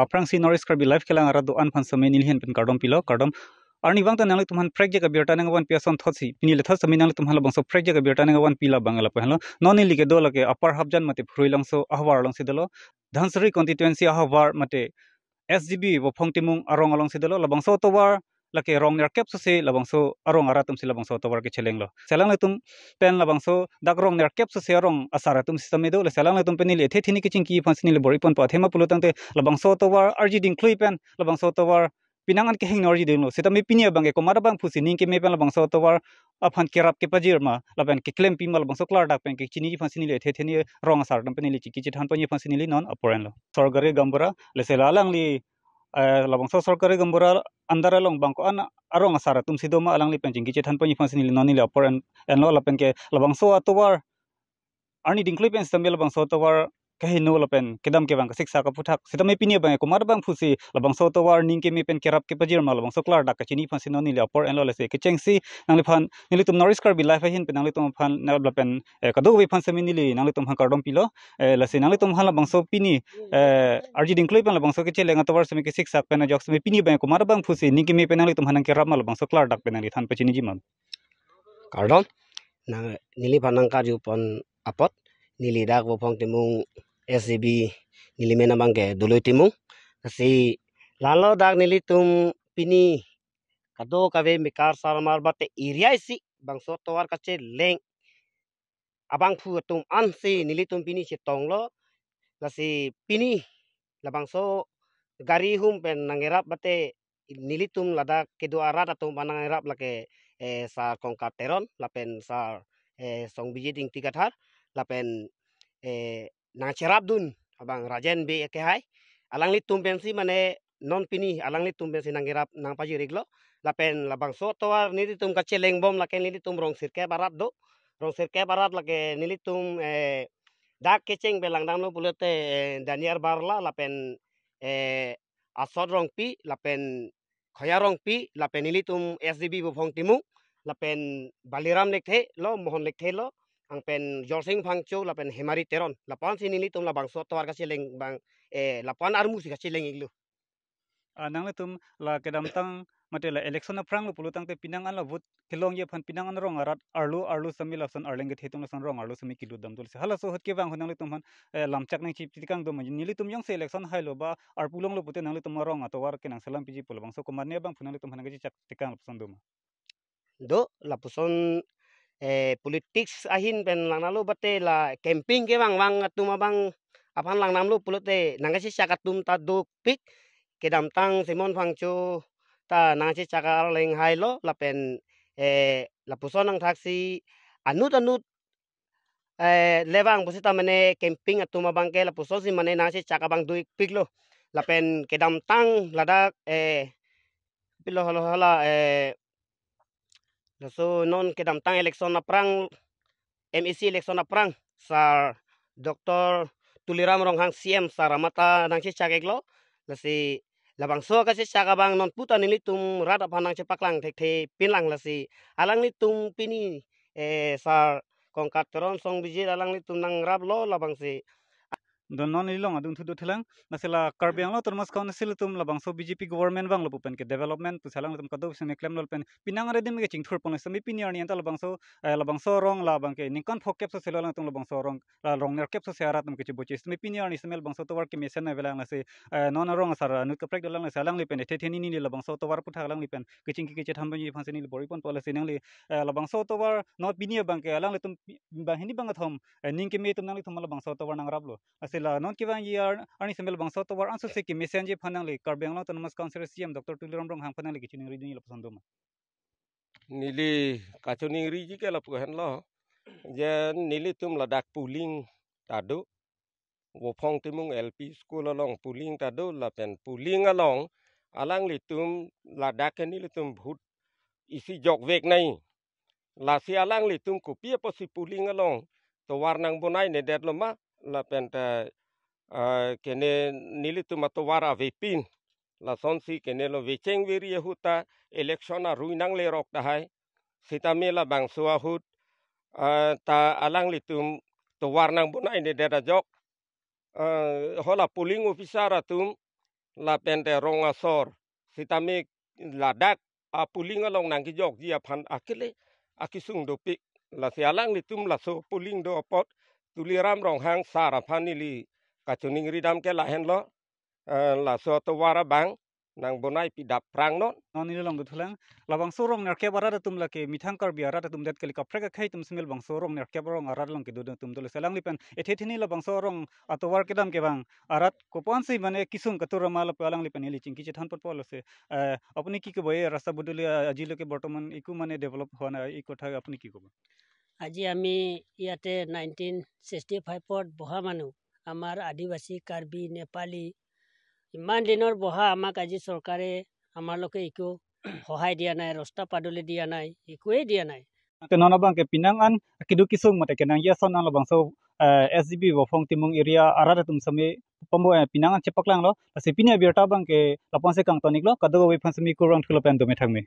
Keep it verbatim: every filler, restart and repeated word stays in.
Aphrangsi North East Karbi Live kelang arat do-an aphan sitame neli ahin pen kardom pilo, kardom. Arnivang ta nanglitum aphan prekjak abirta nangvanpi asonthotsi, pini lethot sitame nanglitum aphan labangso prekjak abirta nangvanpi labang lapu henlo. Non neli kedo lake Upper Hafjan mate Phurui Langso ahavar alongsi dolo. Dhansiri constituency ahavar mate S G B Vophong Timung arong alongsi dolo. Labangso atovar lake rong nerkep sose labangso arong arat atumsi labangso atovar kechelenglo. Lasi alanglitum pen labangso dak rong nerkep sose arong asar atum sitame do. Lasi alanglitum pen neli ethe theni kechingki aphansi neli bor-iponpo, athema pulotangte labangso atovar arji dingklui pen labangso atovar penang an kehingno arji dinglo. Sitame pini abangke komat abangphusi ning keme pen labangso atovar aphan kerap kepajir ma lapen keklempi ma, labangso klardak pen kechini aphansi neli ethe theni rong asar atum pen neli chingki chethan ponji aphansi neli non apor enlo. Sorkari gaonbura, lasi la alangli, eh, labangso sorkari gaonbura under along bang ko-an arong asar atumsi doma, alangli pen chingki chethan ponji aphansi neli non neli apor en, enlo. Lapen ke labangso atovar arni dingklui pen sitame labangso atovar kehingno lapen kedam kevang kasiksak aphuthak sitame pini abangke komat abangphusi labangso atovar ning keme pen kerap kepajir ma, labangso klardak kechini aphansi non neli apor enlo. Lasi kechengsi nangliphan, nelitum North East Karbi Live ahin pen nanglitum aphan nangap lapen, eh, kadokave aphan sitame neli nanglitum aphan kardom pilo. Eh, lasi nanglitum aphan labangso pini, eh, arji dingklui pen labangso kecheleng atovar sitame kesiksak pen ajok sitame pini abangke komat abangphusi ning keme pen nanglitum aphan nangkerap ma, labangso klardak pen nangli than pachiniji ma. Kardom, nang neliphan nangkarju pon apot, neli dak Vophong Timung S G B, neli men abangke Doloi Timung. Lasi lalo dak nelitum pini kadokave mekar sarmar bate area isi bangso atovar kacheleng abangphu atum ansi nelitum pini chetonglo. Lasi pini labangso gari hum pen nangerap bate nelitum ladak kedo arat atum aphan nangerap lake, eh, Sar Kongkat Teron lapen Sar, eh, Songbijit Ingti Kathar lapen, eh, nangcherapdun abang Rajen Bey akehai, alanglitum pensi mane non pini alanglitum pensi nangerap nangpajir-iklo. Lapen labangso atovar nelitum kachelengbom lake nelitum rong sirkep arat do. Rong sirkep arat lake nelitum, eh, dak kecheng pen langdamlo pulote, eh, Daniel Barla lapen, eh, Asot Rongpi lapen Khoya Rongpi lapen nelitum S G B Vophong Timung lapen Baliram Lekthe lo, Mohon Lekthe lo, anpen Jorsing Phangcho lapen Hemari Teron. Lapu-ansi nelitum labangso atovar kacheleng abang, eh, lapu-an armusi kacheleng-iklo. Ah, nanglitum la kedamtang mate la election aphranglo pulotangte penang an la vote kelongji aphan penang an rong arat arlo arlo sitame lason arleng kethe atum lason rong arlo sitame kelutdam dul si. Halaso ahut kevang ahut nanglitum aphan, eh, lamchak nangchipi tekang doma? Nelitum jongsi election hailo ba arpu longlo pute nanglitum arong atovar ke nangselam piji pu labangso komatne abangphu nanglitum aphan nangkechechak tekang lapuson doma? Do, lapuson, eh, politics ahin pen langdamlo bate la campaign kevangvang atum abang aphan langdamlo pulote nangkechechak atum ta dopik. Kedamtang Simon Phangcho ta nangchechak arleng hailo lapen, eh, lapuson nangthaksi anut anut, eh, le vang pusita mane campaign atum abangke lapusonsi mane nangchechak abang dopiklo. Lapen kedamtang ladak, eh, pilo hala hala, eh, laso non kedamtang election aphrang, M A C election aphrang, Sar Doctor Tuliram Ronghang C M sar amat ta nangchechak-iklo. Lasi labangso kachechak abang non puta nelitum rat aphan nangchepaklang thekthe pinlang. Lasi alanglitum pini, eh, Sar Kongkat Teron, Songbijit alanglitum nangraplo labangsi. Don non neli long adun thu do thelang, lasi la Karbi Anglong Autonomous Council atum labangso B J P government vanglo pu pen ke development pusi alanglitum kadokave sitame klemlo pen penang arideng ke chingthur ponlo sitame pini arni anta labangso, eh, labangso arong labangke ningkan phokep soselo alangtum labangso arong, la rong nerkep sose arat atum kecheboche sitame pini arni sitame labangso atovar kemesen avelang. Lasi, eh, non arong asar anut kaprek dolang, lasi alangli pen ethe theni neli labangso atovar aphuthak alangli pen kechingki kechethan ponji aphansi neli bor-iponpo. Lasi nangli, eh, labangso atovar non pini abangke alanglitum pi-, banghini bangkethom, eh, ning keme atum nanglitum labangso atovar nangraplo. Lasi la non kevangji ar-, arni sitame labangso atovar ansose kemesenji aphan nangli Karbi Anglong Autonomous Council C M Doctor Tuliram Ronghang aphan nangli kachiningri dunji lapuson doma? Neli kachiningriji ke lapu henlo, je nelitum ladak polling ta do, Vophong Timung L P School along polling ta do, lapen polling along alanglitum ladak ke nelitum vote isi jokvek nai. Lasi alanglitum kopi apotsi polling along tovar nangbonainedetlo ma, lapen ta, ah, kene nelitum atovar avepin. Lasonsi kene lo, vecheng veri ahut ta election arui nanglerok tahai. Sitame labangso ahut, ah, ta alanglitum tovar nangbonainedet ajok, ah, hala polling officer atum lapen te rong asor, sitame ladak a polling along nangkejokji aphan akele akesung dopik. Lasi alanglitum laso polling do apot Tuliram Ronghang sar aphan neli kachiningri dam ke lahenlo, eh, laso atovar abang nangbonai pidap prang non. Non neli along dothulang. Labangso rong nerkep arat atum lake methang Karbi arat atum det kali, kaprek akhei atum semi labangso rong nerkep arong arat along kedo atum dolo. Lasi alangli pen ethe thini labangso rong atovar kedam ke bang arat kopi-ansi mane kesung katur ma lapu alangli pen neli chingki chethan potpo. Lasi, eh, আপুনি কি ক'ব এই ৰাস্তা পদূলি, আহ, আজিলৈকে বৰ্তমান একো মানে ডেভেলপ হোৱা নাই, এই কথা আপুনি কি ক'ব? আজি আমি ইয়াতে নাইনটিন ছিক্সটি ফাইভত বহা মানুহ, আমাৰ আদিবাসী, কাৰ্বি, নেপালী, ইমান দিনৰ বহা আমাক আজি চৰকাৰে আমালোকে একো সহায় দিয়া নাই, ৰাস্তা পদূলি দিয়া নাই, একোৱেই দিয়া নাই। Te non abang ke penang an keduk kesung mate kenangji ason an labangso, eh, S G B Vophaong Timung area arat atum semi pambo, eh, penang an chepaklanglo. Lasi pini abirta abang ke lapu-ansi kangton-iklo, kadokave aphan semi kurvangthulo pen dome thangme.